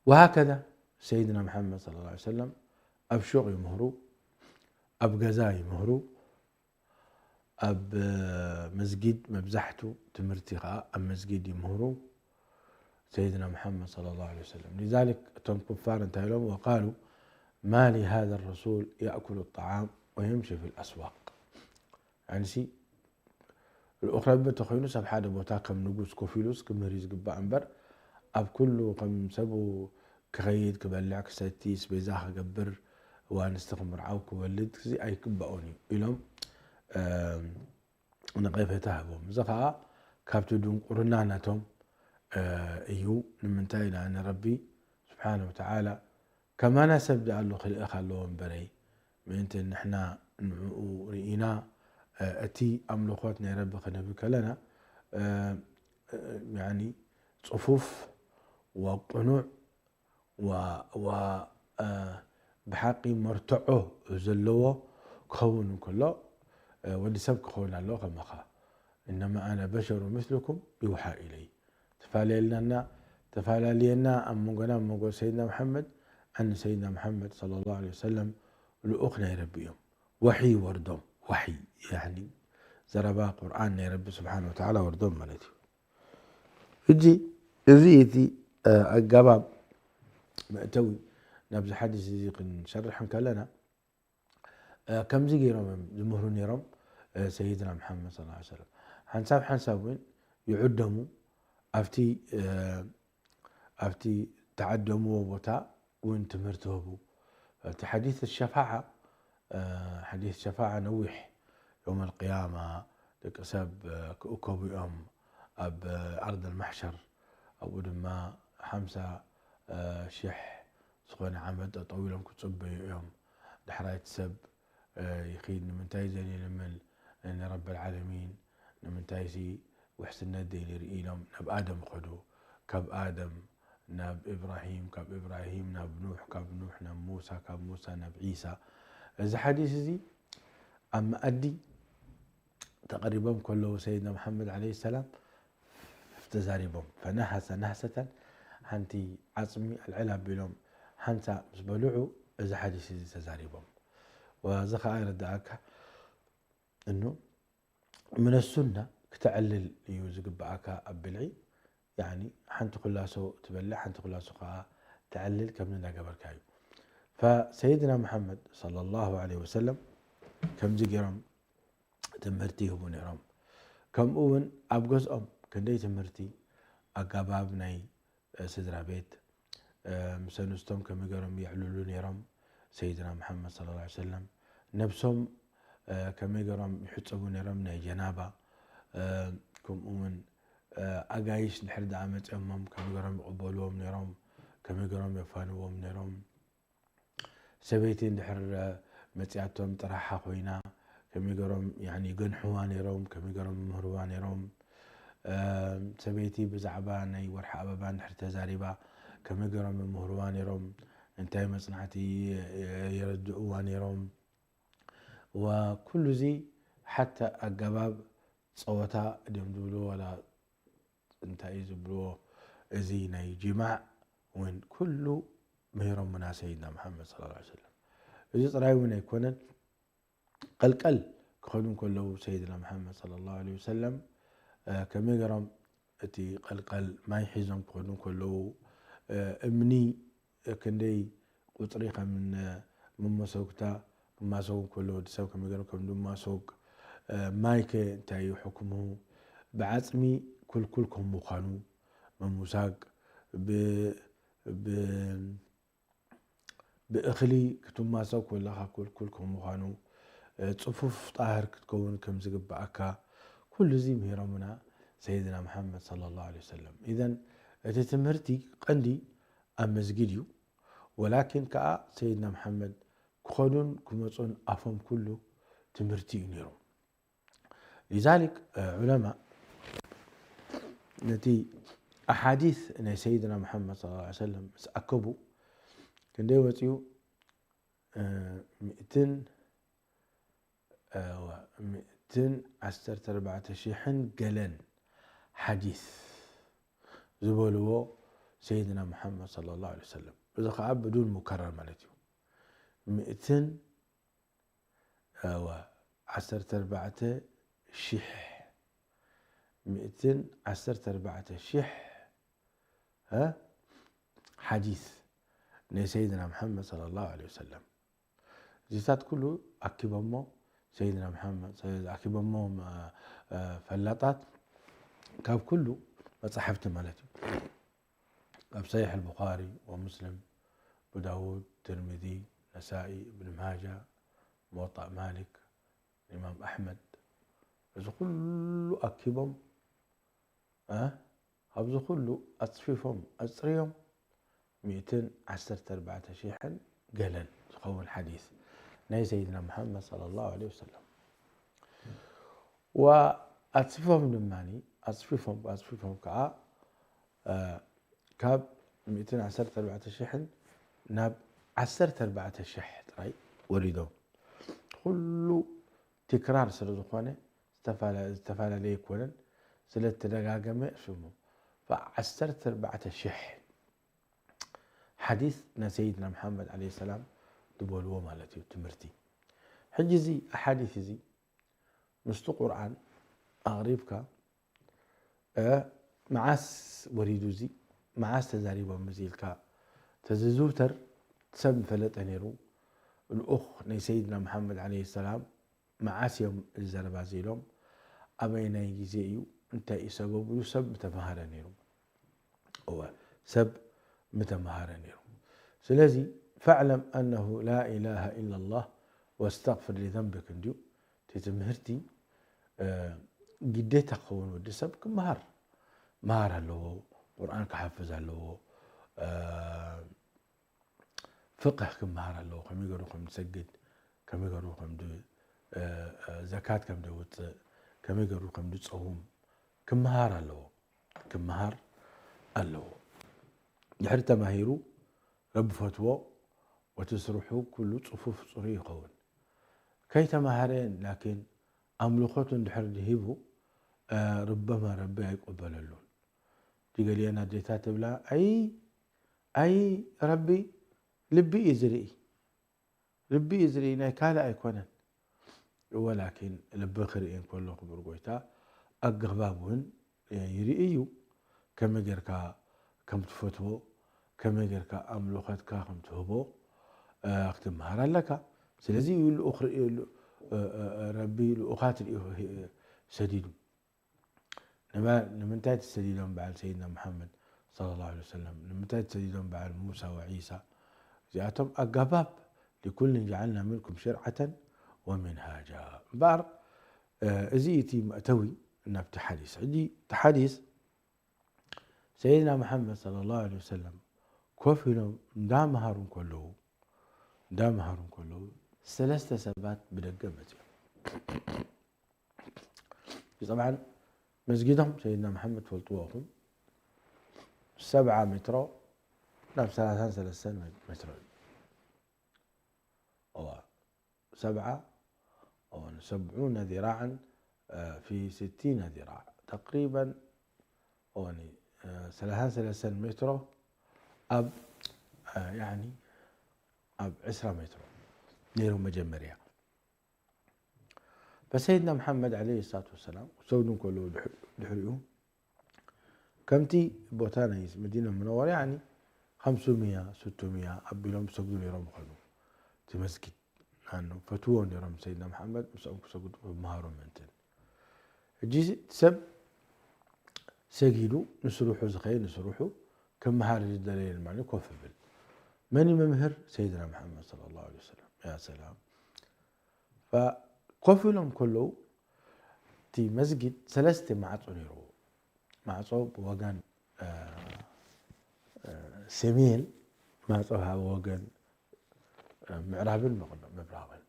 ወሃከዛ ሰይድና መሓመድ ሰለላሁ ዐለይሂ ወሰለም ኣብ ሹቕ ይምህሩ፣ ኣብ ገዛ ይምህሩ፣ ኣብ መስጊድ መብዛሕቱ ትምህርቲ ከኣ ኣብ መስጊድ ይምህሩ ሰይድና መሓመድ ሰለላሁ ዐለይሂ ወሰለም። ሊዛሊክ እቶም ኩፋር እንታይ ኢሎም? ወቃሉ ማ ሊሃዛ ረሱል ያእኩሉ ጣዓም ወየምሺ ፊል ኣስዋቅ። ያንሲ ልኡኽ ረቢ እንተኾይኑ ሰብ ሓደ ቦታ ከም ንጉስ ኮፍ ኢሉስ ክምህር እዩ ዝግባእ እምበር፣ ኣብ ኩሉ ከም ሰቡ ክኸይድ፣ ክበልዕ፣ ክሰቲ፣ ስቤዛ ክገብር፣ ዋ ኣንስቲ ክምርዓው፣ ክወልድ፣ እዚ ኣይግባኦን እዩ ኢሎም፣ እም፣ ነቐፌታ ህቦም። እዚ ኸኣ ካብቲ ድንቁርና ናቶም፣ እ፣ እዩ። ንምንታይ? ንኣነ ረቢ ስብሓነ ወተዓላ ከማና ሰብ ደኣ ኣሎ ክልእኽ ኣለዎ እምበረይ፣ ምእንቲ ንሕና ንዕኡ ርኢና፣ እ፣ እቲ ኣምልኾት ናይ ረቢ ክንህብ ከለና፣ እ፣ እ፣ ያኒ ጽፉፍ ወቅኑዕ ወ-፣ ወ-፣ እ፣ ብሓቂ መርትዖ ዘለዎ ክኸውን እንከሎ፣ እ፣ ወዲ ሰብ ክኸውን ኣለዎ ከማኻ። "እነማ ኣነ በሸሩ ምስልኩም ይውሓ ኢለይ።" ተፈላለየና፣ ተፈላለየና ኣብ መንጎና፣ ኣብ መንጎ ሰይድና መሓመድ፣ ኣነ ሰይድና መሓመድ ሰለላሁ ዐለይሂ ወሰለም ልኡኽ ናይ ረቢ እዮም። ወሕይ ይወርዶም፣ ወሕይ፣ ያኒ ዘረባ ቁርኣን ናይ ረቢ ስብሓነ ወተዓላ ወርዶም ማለት እዩ። ሕጂ እዚ እቲ፣ እ፣ ኣገባብ መእተዊ ናብዚ ሓዲስ እዚ ክንሰርሕ እንከለና፣ እ፣ ከምዚ ገይሮም እዮም ዝምህሩ ነይሮም፣ እ፣ ሰይድና መሓመድ ሰለላሁ ዐለይሂ ወሰለም። ሓንሳብ ሓንሳብ እውን ይዕደሙ፣ ኣብቲ፣ እ፣ ኣብቲ ተዓደምዎ ቦታ እውን ትምህርቲ ህቡ። እቲ ሓዲስ ሸፋዓ፣ እ፣ ሓዲስ ሸፋዓ ነዊሕ፣ የውመል ቅያማ ደቂ ሰብ፣ እ፣ ክእከቡ እዮም ኣብ፣ እ፣ ኣርድ ኣልማሕሸር። ኣብኡ ድማ ሓምሳ፣ እ፣ ሽሕ ዝኾነ ዓመት ጠጠው ኢሎም ክጽበዩ እዮም። ዳሕራይ እቲ ሰብ፣ እ፣ ይኺድ። ንምንታይ ዘን ይልምን ንረብል ዓለሚን? ንምንታይሲ ውሕስነት ዘይንርኢ ኢሎም ናብ ኣደም ኸዱ። ካብ ኣደም ናብ ኢብራሂም፣ ካብ ኢብራሂም ናብ ኑሕ፣ ካብ ኑሕ ናብ ሙሳ፣ ካብ ሙሳ ናብ ዒሳ። እዚ ሓዲስ እዚ ኣብ መኣዲ ተቐሪቦም ከለዉ ሰይድና መሓመድ ዓለይሂ ሰላም ተዛሪቦም። ፈነሃሰ ነህሰተን፣ ሓንቲ ዓጽሚ ኣልዕል ኣቢሎም ሓንሳ ምስ በልዑ፣ እዚ ሓዲስ እዚ ተዛሪቦም። ወዚ ኸኣ ይርድኣካ እኑ ምነ ሱና ክተዕልል እዩ ዝግብኣካ ኣብ ብልዒ። ያኒ ሓንቲ ኩላሶ ትበልዕ፣ ሓንቲ ኩላሶ ኸኣ ተዕልል፣ ከምዚ እናገበርካ እዩ። ፈሰይድና መሓመድ ሰለላሁ ዐለይሂ ወሰለም ከምዚ ገይሮም ትምህርቲ ይህቡ ነይሮም። ከምኡ እውን ኣብ ገዝኦም ክንደይ ትምህርቲ፣ ኣገባብ ናይ፣ እ፣ ስድራ ቤት፣ እ፣ ምስ ኣንስቶም ከመይ ገይሮም የዕልሉ ነይሮም፣ ሰይድና መሓመድ ሰለላሁ ዐለይሂ ወሰለም ነብሶም፣ እ፣ ከመይ ገይሮም ይሕጸቡ ነይሮም፣ ናይ ጀናባ፣ እ፣ ከምኡ እውን፣ እ፣ ኣጋይሽ ድሕር ደኣ መጺኦሞም ከመይ ገይሮም ይቕበልዎም ነይሮም፣ ከመይ ገይሮም የፋንዎም ነይሮም። ሰበይቲ እንድሕር መጺኣቶም ጥራሓ ኮይና፣ ከመይ ገይሮም፣ ያኒ፣ ይገንሕዋ ነይሮም፣ ከመይ ገይሮም ይምህርዋ ነይሮም። እ፣ ሰበይቲ ብዛዕባ ናይ ወርሒ ኣበባ እንድሕር ተዛሪባ፣ ከመይ ገይሮም ይምህርዋ ነይሮም፣ እንታይ መጽናዕቲ የ-፣ የረድእዋ ነይሮም። ወኩሉ እዚ ሓታ ኣገባብ ጸወታ ድዮም ዝብሉ፣ ዋላ እንታይ እዩ ዝብልዎ፣ እዚ ናይ ጅማዕ እውን ኩሉ ምሂሮምና ሰይድና መሓመድ ሰለላሁ ዐለይሂ ወሰለም። እዚ ጥራይ እውን ኣይኮነን፣ ቀልቀል ክኸዱ እንከለዉ ሰይድና መሓመድ ሰለላሁ ዐለይሂ ወሰለም፣ እ፣ ከመይ ገይሮም እቲ ቀልቀል ማይ ሒዞም ክኸዱ እንከለዉ፣ እ፣ እምኒ ክንደይ ቁጽሪ ከም ን-፣ መመሰጉታ ክማሰጉ እንከለዉ፣ ወዲ ሰብ ከመይ ገይሮም ከም ዝማሰግ፣ እ፣ ማይከ እንታይ እዩ ሕክሙ፣ ብዓጽሚ ኩልኩል ከም ምዃኑ፣ ምሙሳግ፣ ብ-፣ ብ-፣ ብእኽሊ ክትማሰግ ከለኻ ኩልኩል ከም ምዃኑ፣ እ፣ ጽፉፍ ጣህር ክትከውን ከም ዝግብኣካ፣ ኩሉ እዚ ምሂሮምና ሰይድና መሓመድ ሰለላሁ ዐለይሂ ወሰለም። ኢዘን እቲ ትምህርቲ ቀንዲ ኣብ መስጊድ እዩ። ወላኪን ከኣ ሰይድና መሓመድ ክኸዱን ክመጹን ኣፎም ኩሉ ትምህርቲ እዩ ነይሩ። ሊዛሊክ፣ እ፣ ዑለማ ነቲ ኣሓዲስ ናይ ሰይድና መሓመድ ሰለላሁ ዐለይሂ ወሰለም ምስ ኣከቡ፣ ክንደይ ወጺኡ? እ፣ ሚእትን፣ እወ፣ ሚእትን ዓሰርተ ኣርባዕተ ሽሕን ገለን ሓዲስ ዝበልዎ ሰይድና መሓመድ ሰለላሁ ዐለይሂ ወሰለም። እዚ ኸዓ ብዱን ሙከረር ማለት እዩ። ሚእትን፣ እወ፣ ዓሰርተ ኣርባዕተ ሽሕ፣ ሚእትን ዓሰርተ ኣርባዕተ ሽሕ፣ እ፣ ሓዲስ ናይ ሰይድና መሓመድ ሰለላሁ ዐለይሂ ወሰለም። እዚታት ኩሉ ኣኪቦሞ ሰይድና መሓመድ፣ ኣኪቦሞ፣ እ፣ እ፣ ፈላጣት ካብ ኩሉ መጻሕፍቲ ማለት እዩ። ኣብ ሰሒሕ ኣልቡኻሪ ወሙስሊም፣ ኣቡ ዳውድ፣ ትርሚዚ፣ ነሳኢ፣ እብን ማጃ፣ ሙወጣእ ማሊክ፣ ኢማም ኣሕመድ፣ እዚ ኩሉ ኣኪቦም፣ እ፣ ካብዚ ኩሉ ኣጽፊፎም ኣጽርዮም፣ ሚእትን ዓሰርተ ኣርባዕተ ሽሕን ገለን ዝኸውን ሓዲስ ናይ ሰይድና መሓመድ ሰለላሁ ዐለይሂ ወሰለም። ወኣጽፊፎም ድማ፣ ኣጽፊፎም፣ ኣጽፊፎም ከኣ፣ እ፣ ካብ ሚእትን ዓሰርተ ኣርባዕተ ሽሕን ናብ ዓሰርተ ኣርባዕተ ሽሕ ጥራይ ወሪዶም። ኩሉ ትክራር ስለ ዝኾነ፣ ዝተፋላ-፣ ዝተፈላለየ ኣይኮነን፣ ስለ እተደጋገመ ሽሙ ዓሰርተ ኣርባዕተ ሽሕ ሓዲስ ናይ ሰይድና መሓመድ ዓለይሂ ሰላም ዝበልዎ ማለት እዩ ትምህርቲ። ሕጂ እዚ ኣሓዲስ እዚ ምስቲ ቁርኣን ኣቕሪብካ፣ እ፣ መዓስ ወሪዱ እዚ፣ መዓስ ተዛሪቦም እዚ ኢልካ ተዝዝውተር ሰብ ምፈለጠ ነይሩ። ልኡኽ ናይ ሰይድና መሓመድ ዓለይሂ ሰላም መዓስ እዮም እዚ ዘረባ እዚ ኢሎም፣ ኣበየናይ ግዜ እዩ፣ እንታይ እዩ ሰበቡ ኢሉ ሰብ ምተማሃረ ነይሩ። እወ፣ ሰብ ምተማሃረ ነይሩ። ስለዚ፣ ፈዕለም ኣነሁ ላ ኢላሃ ኢላ ላህ ወስተግፍር ሊዘንብክ እንድዩ እቲ ትምህርቲ፣ እ፣ ግዴታ ክኸውን ወዲ ሰብ ክመሃር፣ መሃር ኣለዎ፣ ቁርኣን ክሓፍዝ ኣለዎ፣ እ፣ ፍቅህ ክመሃር ኣለዎ፣ ከመይ ገሩ ከም ዝሰግድ፣ ከመይ ገሩ ከም ድ-፣ እ፣ እ፣ ዘካት ከም ደውፅእ፣ ከመይ ገሩ ከም ዝፀውም ክመሃር ኣለዎ፣ ክመሃር ኣለዎ። ድሕሪ ተማሂሩ ረቢ ፈትዎ፣ ወቲ ስርሑ ኩሉ ጽፉፍ ጽሩይ ይኸውን። ከይተማሃረ ላኪን ኣምልኾቱ እንድሕር ድሂቡ፣ እ፣ ሩበማ ረቢ ኣይቅበለሉን። እቲ ገሊአን ኣዴታት ትብላ፣ ኣይ፣ ኣይ ረቢ ልቢ እዩ ዝርኢ። ልቢ እዩ ዝርኢ፣ ናይ ካልእ ኣይኮነን። ወላኪን ልቢ ክርኢ እንከሎ ክቡር ጎይታ ኣገባብ እውን ይርኢ እዩ። ከመይ ጌርካ ከም ትፈትዎ፣ ከመይ ጌርካ ኣምልኾትካ ከም ትህቦ፣ እ፣ ክትምሃር ኣለካ። ስለዚ እዩ ልኡኽ ርኢ-፣ እ፣ እ፣ እ፣ ረቢ ልኡኻት ርእዩ፣ እ፣ ሰዲዱ። ንመ-፣ ንምንታይ ተሰዲዶም በዓል ሰይድና መሓመድ ሰለላሁ ዐለይሂ ወሰለም? ንምንታይ ተሰዲዶም በዓል ሙሳ ወዒሳ? እዚኣቶም ኣገባብ፣ ሊኩልን ጀዓልና ሚንኩም ሽርዓተን ወሚንሃጃ። እምበኣር፣ እ፣ እዚ እቲ መእተዊ ናብቲ ሓዲስ። ሕጂ እቲ ሓዲስ ሰይድና መሓመድ ሰለላሁ ዐለይሂ ወሰለም ኮፍ ኢሎም እንዳመሃሩ እንከለዉ፣ እንዳመሃሩ እንከለዉ ሰለስተ ሰባት ብደገ መፅኦም። ጠብዓን መስጊዶም ሰይድና መሓመድ ትፈልጥዎ ኢኹም፣ ሰብዓ ሜትሮ ናብ ሰላሳን ሰለስተን ሜትሮ እዩ። እዋ፣ ሰብዓ፣ እዋ፣ ሰብዑነ ዚራዓን፣ እ፣ ፊ ስቲነ ዚራዕ ተቅሪበን ኦኒ ሰላሳን ሰለስተን ሜትሮ ኣብ ያኒ ኣብ ዕስራ ሜትሮ ነይሩ መጀመርያ። ፈሰይድና መሓመድ ዓለይሂ ሰላቱ ወሰላም ክሰግዱ እንከለዉ ድሕሪኡ ከምቲ ቦታ ናይ መዲና ሙነወራ ያኒ ኸምሱሚያ ስቱሚያ ኣቢሎም ዝሰግዱ ነይሮም ይኾኑ። እቲ መስጊድ ኣነ ፈትዎ ነይሮም ሰይድና መሓመድ ምስኦም ክሰግዱ ክመሃሮም ምእንትን። ሕጂ ሰብ ሰጊዱ ንስርሑ ዝኸይ ንስርሑ ክመሃር ዝደለየ ድማ ኮፍ ይብል። መን እዩ መምህር? ሰይድና መሓመድ ሰለላሁ ዐለይሂ ወሰለም። ያ ሰላም። ኮፍ ኢሎም ከለዉ እቲ መስጊድ ሰለስተ ማዕጾ ነይርዎ። ማዕጾ ብወገን ሰሜን፣ ማዕጾ ብወገን ምዕራብን ምብራቕን።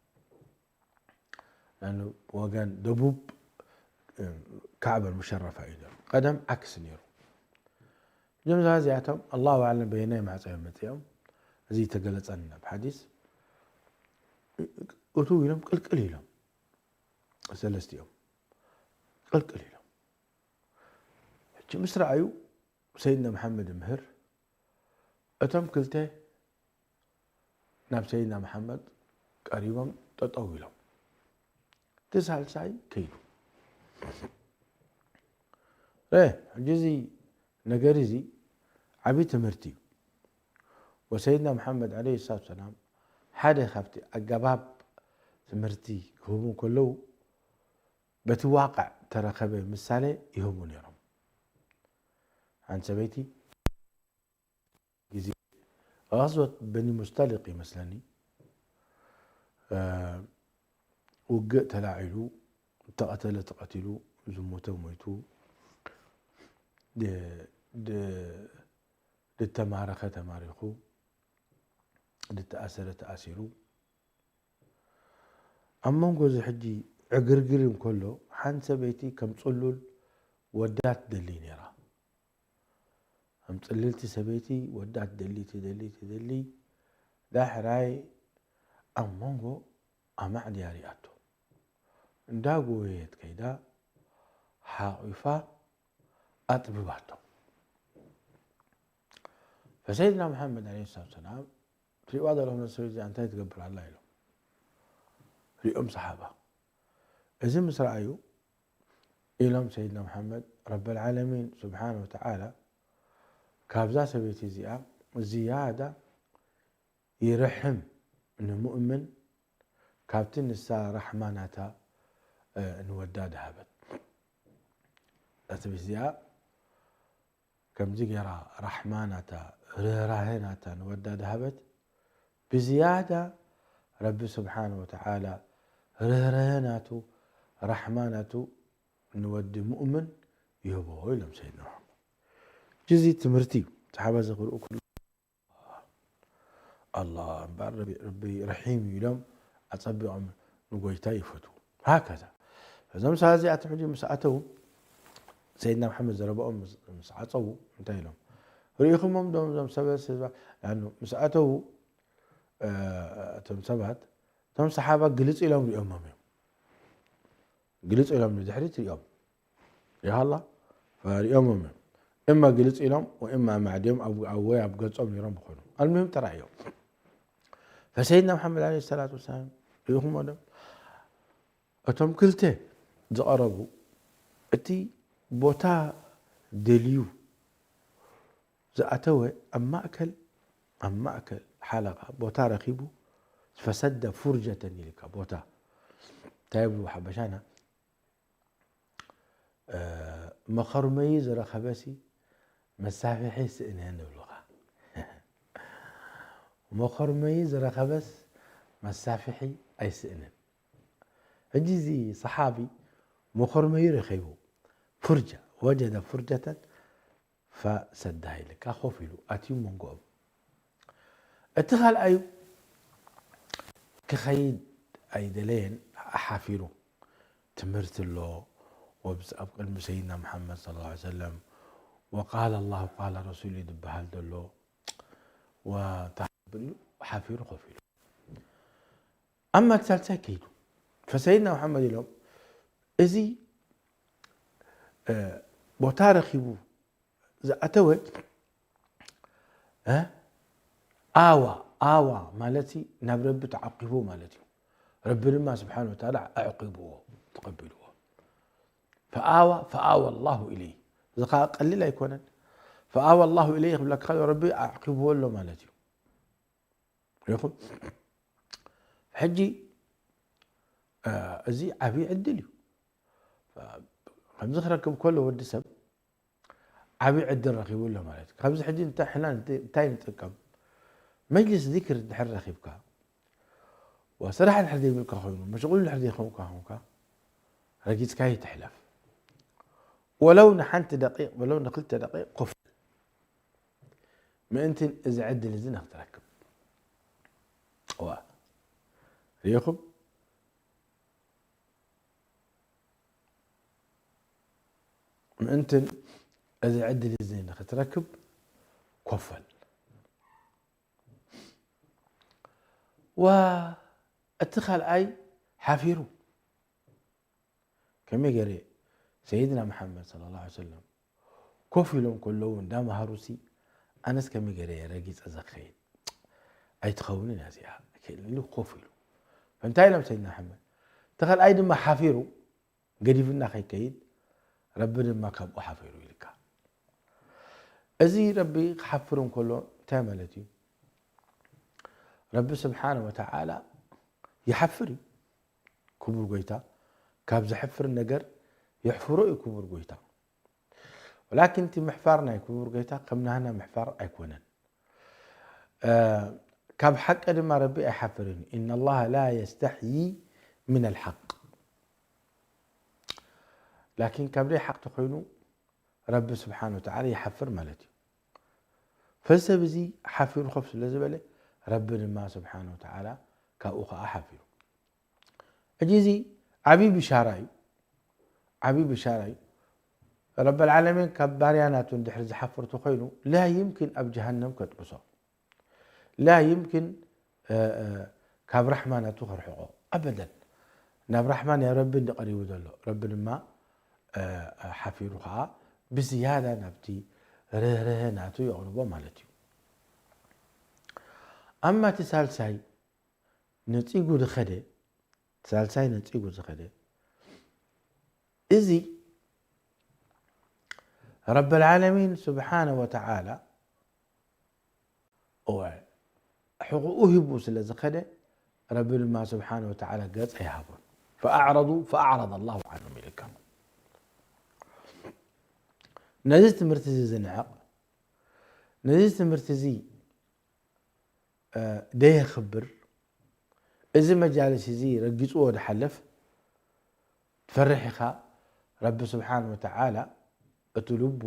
ብወገን ደቡብ ካዕበል ሙሸረፋ እዩ ነይሩ። ቀደም ዓክስ ነይሩ። እዞም ሰባት እዚኣቶም ኣላሁ ኣዕለም በየናይ ማዕጾ እዮም መጺኦም፣ እዚ ተገለጸና ኣብ ሓዲስ። እቱ ኢሎም ቅልቅል ኢሎም ሰለስቲኦም ቅልቅል ኢሎም። ሕጂ ምስ ረኣዩ ሰይድና መሓመድ ምህር እቶም ክልተ ናብ ሰይድና መሓመድ ቀሪቦም ጠጠው ኢሎም። እቲ ሳልሳይ ከይዱ። ረ ሕጂ እዚ ነገር እዚ ዓብዪ ትምህርቲ እዩ። ወሰይድና መሓመድ ዓለይሂ ሰላቱ ሰላም ሓደ ካብቲ ኣገባብ ትምህርቲ ክህቡ ከለዉ በቲ ዋቅዕ ተረኸበ ምሳሌ ይህቡ ነይሮም። ሓንቲ ሰበይቲ ግዜ غزوة بني مصطلق ይመስለኒ ውግእ ተላዒሉ፣ እተቐተለ ተቐቲሉ፣ ዝሞተ ሞይቱ፣ ዝተማረኸ ተማሪኹ፣ ዝተኣሰረ ተኣሲሩ። ኣብ መንጎ እዚ ሕጂ ዕግርግር እንከሎ ሓንቲ ሰበይቲ ከም ጽሉል ወዳ ትደሊ ነይራ። ከም ጽልልቲ ሰበይቲ ወዳ ትደሊ ትደሊ ትደሊ ዳሕራይ ኣብ መንጎ ኣማዕድያ ሪኣቶ። እንዳጎየት ከይዳ ሓቒፋ ኣጥብባቶ። ፈሰይድና መሓመድ ዓለይሂ ሰላቱ ሰላም ትሪእዋ ዘለኹም ነዚ ሰበይቲ እንታይ ትገብር ኣላ ኢሎም ሪኦም ሰሓባ። እዚ ምስ ረኣዩ ኢሎም ሰይድና መሓመድ ረበል ዓለሚን ስብሓነ ወተዓላ ካብዛ ሰበይቲ እዚኣ ዝያዳ ይርሕም ንሙእምን ካብቲ ንሳ ራሕማ ናታ ንወዳ ድሃበት። እዛ ሰበይቲ እዚኣ ከምዚ ገይራ ራሕማ ናታ ርህራሄ ናታ ንወዳ ድሃበት ብዝያዳ ረቢ ስብሓነ ወተዓላ ርህራሄ ናቱ ራሕማ ናቱ ንወዲ ሙእምን ይህቦ ኢሎም ሰይድና መሓመድ። እዚ ትምህርቲ ሰሓባ እዚ ክርእዩ ከለዉ ኣላ እምበኣር ረቢ ረሒም እዩ ኢሎም ኣጸቢቖም ንጎይታ ይፈትዉ። ሃከዛ እዞም ሰባት እዚኣቶም ሕጂ ምስ ኣተዉ ሰይድና መሓመድ ዘረባኦም ምስ ዓጸዉ እንታይ ኢሎም ርኢኹሞም ዶ እዞም ሰበ ምስ ኣተዉ እቶም ሰባት እቶም ሰሓባ ግልጽ ኢሎም ሪኦሞም እዮም። ግልጽ ኢሎም ንድሕሪት ሪኦም ሪሃላ ሪኦሞም እዮም። እማ ግልጽ ኢሎም ወእማ ማዕድዮም ወይ ኣብ ገጾም ነይሮም ይኾኑ። ኣልሙሂም ተራእዮም። ፈሰይድና መሓመድ ዓለይሂ ሰላቱ ወሰላም ሪኢኹሞ ዶ? እቶም ክልተ ዝቐረቡ እቲ ቦታ ደልዩ ዝኣተወ ኣብ ማእከል ኣብ ማእከል ሓለቓ ቦታ ረኺቡ ፈሰደ ፉርጀተን ኢልካ ቦታ እንታይ ይብሉ ሓበሻና መኸርመዩ ዝረኸበሲ መሳፍሒ ስእነ ንብሉኻ። መኸርመዩ ዝረኸበስ መሳፍሒ ኣይስእንን። ሕጂ እዚ ሰሓቢ መኸርመዩ ረኺቡ ፍርጃ ወጀደ ፍርጀተን ፈሰዳ ኢልካ ኮፍ ኢሉ ኣትዩ መንጎኦም። እቲ ካልኣዩ ክኸይድ ኣይደለየን ሓፊሩ ትምህርቲ ኣሎ ወብዚ ኣብ ቅድሚ ሰይድና መሓመድ صلى الله عليه وسلم وقال الله قال رسول እዩ ዝበሃል ዘሎ ወታብል ሓፊሩ ኮፍ ኢሉ ኣማ እቲ ሳልሳይ ከይዱ ፈሰይድና መሓመድ ኢሎም እዚ ቦታ ረኺቡ ዝኣተወ ኣዋ ኣዋ ማለት ናብ ረቢ ተዓቂቡ ማለት እዩ። ረቢ ድማ ስብሓን ወተዓላ ኣዕቂብዎ፣ ተቐቢልዎ። ፈኣዋ ፈኣዋ ላሁ ኢለይ። እዚ ከዓ ቀሊል ኣይኮነን። ፈኣዋ ላሁ ኢለይ ክብለካ ከሎ ረቢ ኣዕቂብዎ ኣሎ ማለት እዩ። ሪኹም? ሕጂ እዚ ዓብዪ ዕድል እዩ። ከምዚ ክረክብ ከሎ ወዲ ሰብ ዓብዪ ዕድል ረኺቡ ኣሎ ማለት እዩ። ካብዚ ሕጂ እንታይ ሕና እንታይ ንጥቀም? መጅልስ ዚክር ድሕር ረኺብካ፣ ወስራሕ ድሕር ዘይብልካ ኮይኑ፣ መሽغول ድሕር ዘይኮንካ፣ ኮንካ፣ ረጊጽካ ይትሕለፍ። ወለው ንሓንቲ ደቂቕ፣ ወለው ንክልተ ደቂቕ ኮፍ ምእንትን እዚ ዕድል እዚ ንክትረክብ። ዋ፣ ሪኢኹም? ምእንትን እዚ ዕድል እዚ ንክትረክብ ኮፈል። ዋ፣ እቲ ካልኣይ ሓፊሩ። ከመይ ገይረ ሰይድና መሓመድ ሰለላሁ ዐለይሂ ወሰለም ኮፍ ኢሎም ከለዉ እንዳመሃሩሲ፣ ኣነስ ከመይ ገይረ እየ ረጊጸ ዘኸይድ? ኣይትኸውንን እያ እዚኣ ኢሉ ኮፍ ኢሉ። ፈንታይ ኢሎም ሰይድና መሓመድ? እቲ ካልኣይ ድማ ሓፊሩ፣ ገዲፍና ከይከይድ፣ ረቢ ድማ ካብኡ ሓፊሩ ኢልካ። እዚ ረቢ ክሓፍር እንከሎ እንታይ ማለት እዩ? ረቢ ስብሓነ ወተዓላ ይሓፍር እዩ። ክቡር ጎይታ፣ ካብ ዘሕፍር ነገር የሕፍሮ እዩ ክቡር ጎይታ። ወላኪን እቲ ምሕፋር ናይ ክቡር ጎይታ ከም ናህና ምሕፋር ኣይኮነን። እ፣ ካብ ሓቂ ድማ ረቢ ኣይሓፍርን እዩ። ኢነ ላሃ ላ የስተሕዪ ሚነል ሓቅ። ላኪን ካብ ደይ ሓቂ ተኾይኑ ረቢ ስብሓነ ወተዓላ ይሓፍር ማለት እዩ። ፈዚ ሰብ እዚ ሓፊሩ ኮፍ ስለ ዝበለ፣ ረቢ ድማ ስብሓነ ወተዓላ ካብኡ ኸዓ ሓፊሩ። ሕጂ እዚ ዓብዪ ብሻራ እዩ። ዓብዪ ብሻራ እዩ። ረበል ዓለሚን ካብ ባርያ ናቱ እንድሕር ዝሓፍር ተኾይኑ፣ ላ ይምኪን ኣብ ጀሃነም ከጥብሶ። ላ ይምኪን፣ እ፣ እ፣ ካብ ራሕማ ናቱ ከርሕቆ። ኣበደን። ናብ ራሕማ ናይ ረቢ እንዲ ቀሪቡ ዘሎ። ረቢ ድማ፣ እ፣ እ፣ ሓፊሩ ኸዓ ብዝያዳ ናብቲ ርህርህ ናቱ የቕርቦ ማለት እዩ። ኣማ እቲ ሳልሳይ ነጺጉ ዝኸደ፣ ሳልሳይ ነጺጉ ዝኸደ፣ እዚ ረበል ዓለሚን ስብሓነ ወተዓላ እወ፣ ሕቑኡ ሂቡ ስለ ዝኸደ፣ ረቢ ድማ ስብሓነ ወተዓላ ገጽ ኣይሃቦን። ፈኣዕረዱ ፈኣዕረደ ላሁ ዓንሁም ኢልካ። ነዚ ትምህርቲ እዚ ዝንዕቕ፣ ነዚ ትምህርቲ እዚ፣ እ፣ ደየኽብር፣ እዚ መጃልስ እዚ ረጊጽዎ ድሓልፍ፣ ትፈርሕ ኢኻ፣ ረቢ ስብሓነ ወተዓላ እቲ ልቡ፣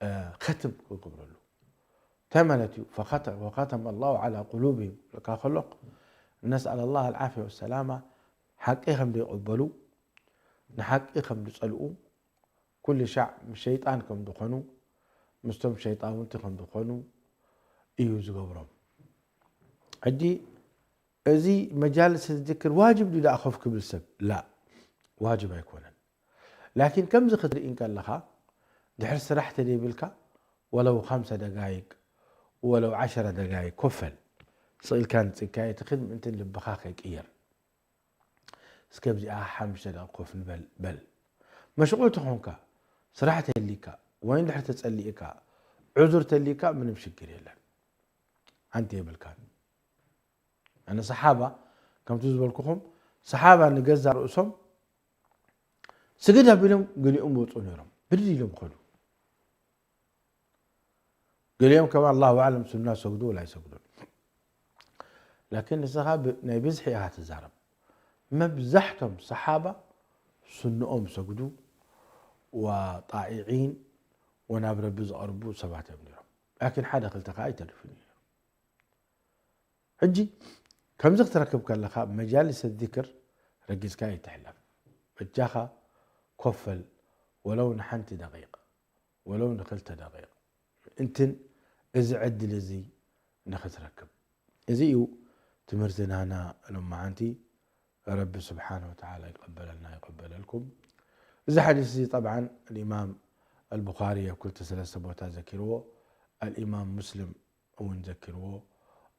እ፣ ኸትም ክገብረሉ። እንታይ ማለት እዩ? ፈኸተ-፣ ወኸተመ ላሁ ዓላ ቁሉብሂም፣ ኢልካ ከሎ፣ ነስኣል ላህ ኣልዓፍያ ወሰላማ፣ ሓቂ ከም ዘይቕበሉ፣ ንሓቂ ከም ዝጸልኡ፣ ኩሉ ሻዕ ምስ ሸይጣን ከም ዝኾኑ፣ ምስቶም ሸይጣውንቲ ከም ዝኾኑ እዩ ዝገብሮም። ሕጂ እዚ መጃልስ ዝክር ዋጅብ ድዩ ደኣ ኮፍ ክብል ሰብ? ላ፣ ዋጅብ ኣይኮነን። ላኪን ከምዚ ክትርኢ እንከለኻ፣ ድሕሪ ስራሕ ተደይብልካ፣ ወለው ኻምሰ ደጋይቅ፣ ወለው ዓሸረ ደጋይቅ ኮፈል። ስቕ ኢልካ ንጽግካየ ትኽድ ምእንትን ልብኻ ከይቅየር። እስከ ኣብዚኣ ሓሙሽተ ደቂቕ ኮፍ ንበል በል። መሽቑል ተኾንካ፣ ስራሕ ተሊካ፣ ወይ እንድሕር ተጸሊእካ፣ ዑዙር ተሊካ፣ ምንም ሽግር የለን። ሓንቲ የብልካን። ኣነ ሰሓባ፣ ከምቲ ዝበልኩኹም፣ ሰሓባ ንገዛ ርእሶም ስግድ ኣቢሎም ገሊኦም ወፁ ነይሮም። ብድድ ኢሎም ከዱ። ገሊኦም ከማ ኣላሁ ኣዕለም ሱና ሰግዱ ወላ ኣይሰግዱን። ላኪን ንስኻ ብ-፣ ናይ ብዝሒ ኢኻ ትዛረብ። መብዛሕቶም ሰሓባ ሱንኦም ሰግዱ ወጣኢዒን ወናብ ረቢ ዝቐርቡ ሰባት እዮም ነይሮም። ላኪን ሓደ ክልተ ከዓ ኣይተርፍን እዩ ነይሩ። ሕጂ ከምዚ ክትረክብ ከለኻ መጃልስ ዚክር ረጊጽካ ኣይትሕለፍ። በጃኻ ኮፈል ወለው ንሓንቲ ደቂቕ። ወለው ንክልተ ደቂቕ ምእንትን እዚ ዕድል እዚ ንኽትረክብ። እዚ እዩ ትምህርቲ ናህና ሎማዓንቲ። ረቢ ስብሓነ ወተዓላ ይቀበለልና ይቀበለልኩም። እዚ ሓዲስ እዚ ጠብዓን ልኢማም ኣልቡኻሪ ኣብ ክልተ ሰለስተ ቦታ ዘኪርዎ፣ ኣልኢማም ሙስሊም እውን ዘኪርዎ፣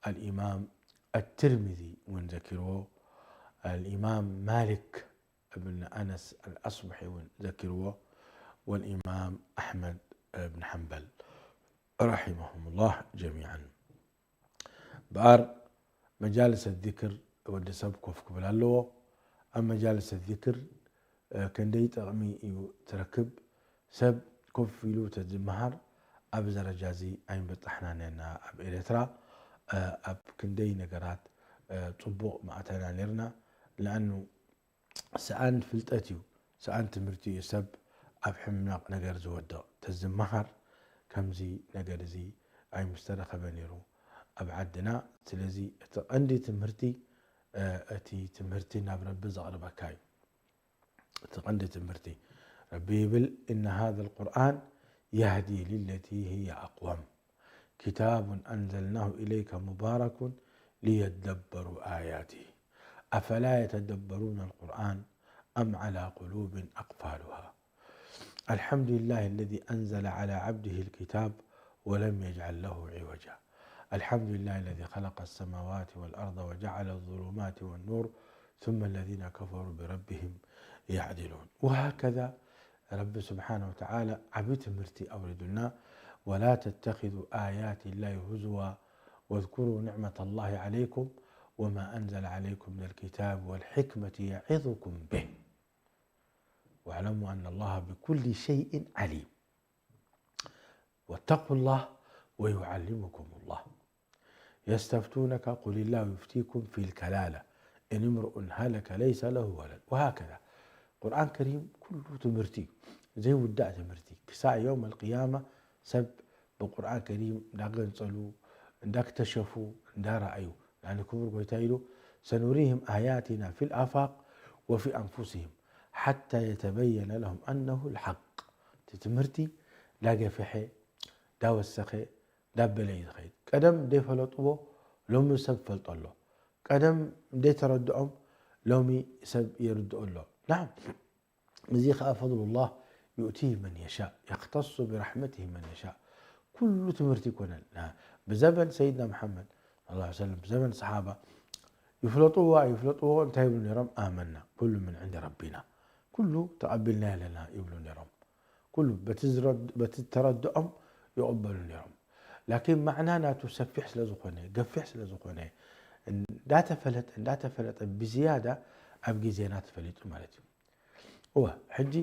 ኣልኢማም ኣትርሚዚ እውን ዘኪርዎ፣ ኣልኢማም ማሊክ እብን ኣነስ ኣልኣስቡሒ እውን ዘኪርዎ፣ ወልኢማም ኣሕመድ እብን ሓንበል ረሒመሁሙላህ ጀሚዓን። በኣር መጃልሰ ዚክር ወዲ ሰብ ኮፍ ክብል ኣለዎ። ኣብ መጃልሰ ዚክር ክንደይ ጥቕሚ እዩ ትረክብ። ሰብ ኮፍ ኢሉ ተዝመሃር ኣብዚ ደረጃ እዚ ኣይምበጻሕናን ኢና። ኣብ ኤርትራ ኣብ ክንደይ ነገራት ጽቡቕ ምኣተና ነርና። ለኣኑ ሰኣን ፍልጠት እዩ፣ ሰኣን ትምህርቲ እዩ ሰብ ኣብ ሕማቕ ነገር ዝወድቕ። ተዝመሃር ከምዚ ነገር እዚ ኣይምስተረኸበ ነይሩ ኣብ ዓድና። ስለዚ እቲ ቀንዲ ትምህርቲ እቲ ትምህርቲ ናብ ረቢ ዘቕርበካ እዩ። እቲ ቀንዲ ትምህርቲ ረቢ ይብል إن هذا القرآن يهدي للتي هي أقوم كتاب أنزلناه إليك مبارك ليدبروا آياته أفلا يتدبرون القرآن أم على قلوب أقفالها الحمد لله الذي أنزل على عبده الكتاب ولم يجعل له عوجا الحمد لله الذي خلق السماوات والأرض وجعل الظلمات والنور ثم الذين كفروا بربهم يعدلون وهكذا ረቢ ስብሓነ ወተዓላ ዓብዪ ትምህርቲ ኣውሪዱልና። ولا تتخذوا آيات الله هزوا واذكروا نعمة الله عليكم وما أنزل عليكم من الكتاب والحكمة يعظكم به واعلموا أن الله بكل شيء عليم واتقوا الله ويعلمكم الله يستفتونك قل الله يفتيكم في الكلالة إن امرؤ هلك ليس له ولد وهكذا ቁርኣን ከሪም ኩሉ ትምህርቲ እዩ ዘይውዳእ ትምህርቲ ክሳዕ يوم القيامة ሰብ ብቁርኣን ከሪም እንዳገንፀሉ እንዳክተሸፉ እንዳረኣዩ ላኒ ክቡር ጎይታ ኢሉ سنريهم آياتنا في الآفاق وفي أنفسهم حتى يتبين لهم أنه الحق እቲ ትምህርቲ እንዳገፍሐ እንዳወሰኸ ዳበለ እዩ ዝኸይድ። ቀደም ዘይፈለጥዎ ሎሚ ሰብ ፈልጦ ኣሎ። ቀደም ዘይተረድኦም ሎሚ ሰብ የርድኦ ኣሎ። ናም እዚ ኸዓ ፈضل الله يؤتيه من يشاء يختص برحمته من يشاء ኩሉ ትምህርቲ ይኮነን። ብዘበን ሰይድና መሓመድ صلى الله عليه وسلم ብዘበን ሰሓባ ይፍለጥዎ ኣይፍለጥዎ እንታይ ይብሉ ነይሮም? آمنا كل من عند ربنا ኩሉ ተቐቢልና ኣለና ይብሉ ነይሮም። ኩሉ በቲ ተረድኦም ይቕበሉ ነይሮም። ላኪን ማዕና ናቱ ሰፊሕ ስለ ዝኾነ፣ ገፊሕ ስለ ዝኾነ፣ እንዳተፈለጠ እንዳተፈለጠ ብዝያዳ ኣብ ግዜና ተፈሊጡ ማለት እዩ። እወ፣ ሕጂ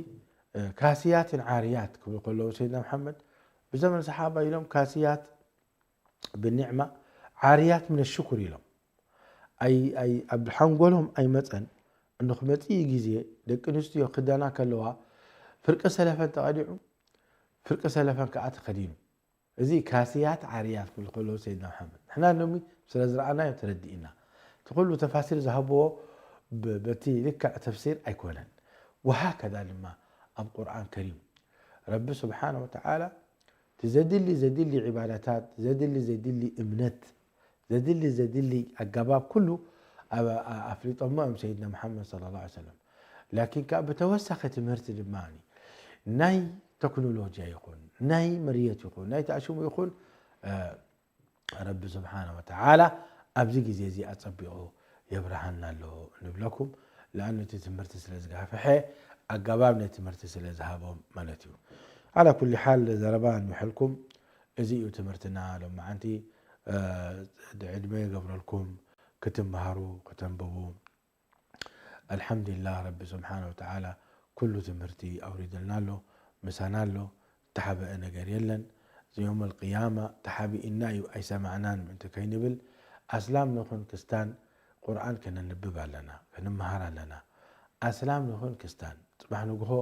ካስያትን ዓርያት ክብሉ ከለዉ ሰይድና መሓመድ ብዘመን ሰሓባ ኢሎም ካስያት ብኒዕማ ዓርያት ምን ሽኩር ኢሎም። ኣብ ሓንጎሎም ኣይመፀን። እንዶ ክመፅእ ግዜ ደቂ ኣንስትዮ ክዳና ከለዋ ፍርቂ ሰለፈን ተቐዲዑ ፍርቂ ሰለፈን ከዓ ተኸዲኑ። እዚ ካስያት ዓርያት ክብል ከሎ ሰይድና መሓመድ ንሕና ሎሚ ስለ ዝረኣናዮ ተረዲእና። እቲ ኩሉ ተፋሲር ዝሃብዎ በቲ ልክዕ ተፍሲር ኣይኮነን። ወሃከዛ ድማ ኣብ ቁርኣን ከሪም ረቢ ስብሓነ ወተዓላ እቲ ዘድሊ ዘድሊ ዒባዳታት ዘድሊ ዘድሊ እምነት ዘድሊ ዘድሊ ኣገባብ ኩሉ ኣፍሊጦሞ እዮም ሰይድና መሓመድ صلى الله عليه وسلم ላኪን ከዓ ብተወሳኺ ትምህርቲ ድማ ናይ ተክኖሎጂያ ይኹን ናይ መርየት ይኹን ናይ ተኣሽሙ ይኹን ረቢ ስብሓነ ወተዓላ ኣብዚ ግዜ እዚ ኣፀቢቑ የብርሃና ኣሎ ንብለኩም። ለኣኑ እቲ ትምህርቲ ስለ ዝጋፍሐ ኣገባብ ናይ ትምህርቲ ስለ ዝሃቦም ማለት እዩ። ዓላ ኩሊ ሓል ዘረባ ንውሕልኩም እዚ እዩ ትምህርትና ሎማዓንቲ። ዕድመ ይገብረልኩም ክትምሃሩ ክተንብቡ። ኣልሓምዱሊላህ ረቢ ስብሓነ ወተዓላ ኩሉ ትምህርቲ ኣውሪድልና ኣሎ፣ ምሳና ኣሎ፣ እተሓበአ ነገር የለን። እዚ ዮም ኣልቅያማ ተሓቢእና እዩ ኣይሰማዕናን ምእንቲ ከይንብል ኣስላም ንኹን ክስታን ቁርኣን ከነንብብ ኣለና፣ ክንመሃር ኣለና። ኣስላም ንኹን ክስታን ጽባሕ ንግሆ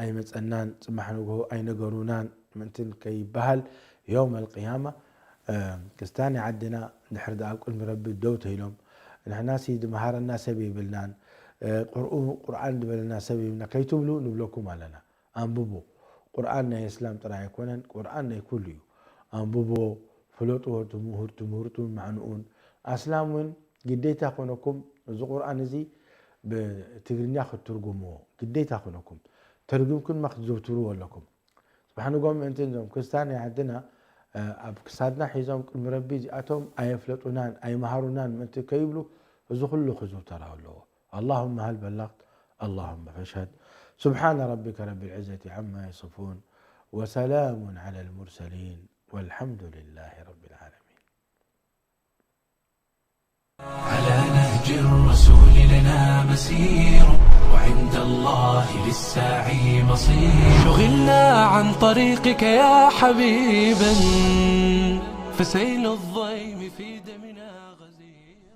ኣይመጸናን፣ ጽባሕ ንግሆ ኣይነገሩናን ምእንትን ከይበሃል ዮም ኣልቅያማ ክስታን ዓድና እንድሕር ደኣ ኣብ ቅድሚ ረቢ ደው ተይሎም ንሕናሲ ዝመሃረና ሰብ የብልናን ቁርኡ ቁርኣን ዝበለና ሰብ የብልና ከይትብሉ ንብለኩም ኣለና። ኣንብቡ። ቁርኣን ናይ እስላም ጥራይ ኣይኮነን፣ ቁርኣን ናይ ኩሉ እዩ። ኣንብብዎ፣ ፍለጥዎ፣ ትምህር ትምህርቱን ማዕንኡን። ኣስላም እውን ግዴታ ኮነኩም እዚ ቁርኣን እዚ ብትግርኛ ክትትርጉምዎ ግዴታ ኮነኩም። ተርጉምኩም ድማ ክትዘውትርዎ ኣለኩም። ብሓንጎም ምእንቲ እዞም ክርስቲያን ናይ ዓድና ኣብ ክሳድና ሒዞም ቅድሚ ረቢ እዚኣቶም ኣየፍለጡናን ኣይመሃሩናን ምእንቲ ከይብሉ እዚ ኩሉ ክዝውተር ኣለዎ። اللهم هل بلغت؟ اللهم فاشهد. سبحان ربك رب العزة عما يصفون، وسلام على المرسلين، والحمد لله رب العالمين. على نهج الرسول لنا مسير، وعند الله للساعي مصير. شغلنا عن طريقك يا حبيبا، فسيل الضيم في دمنا غزير.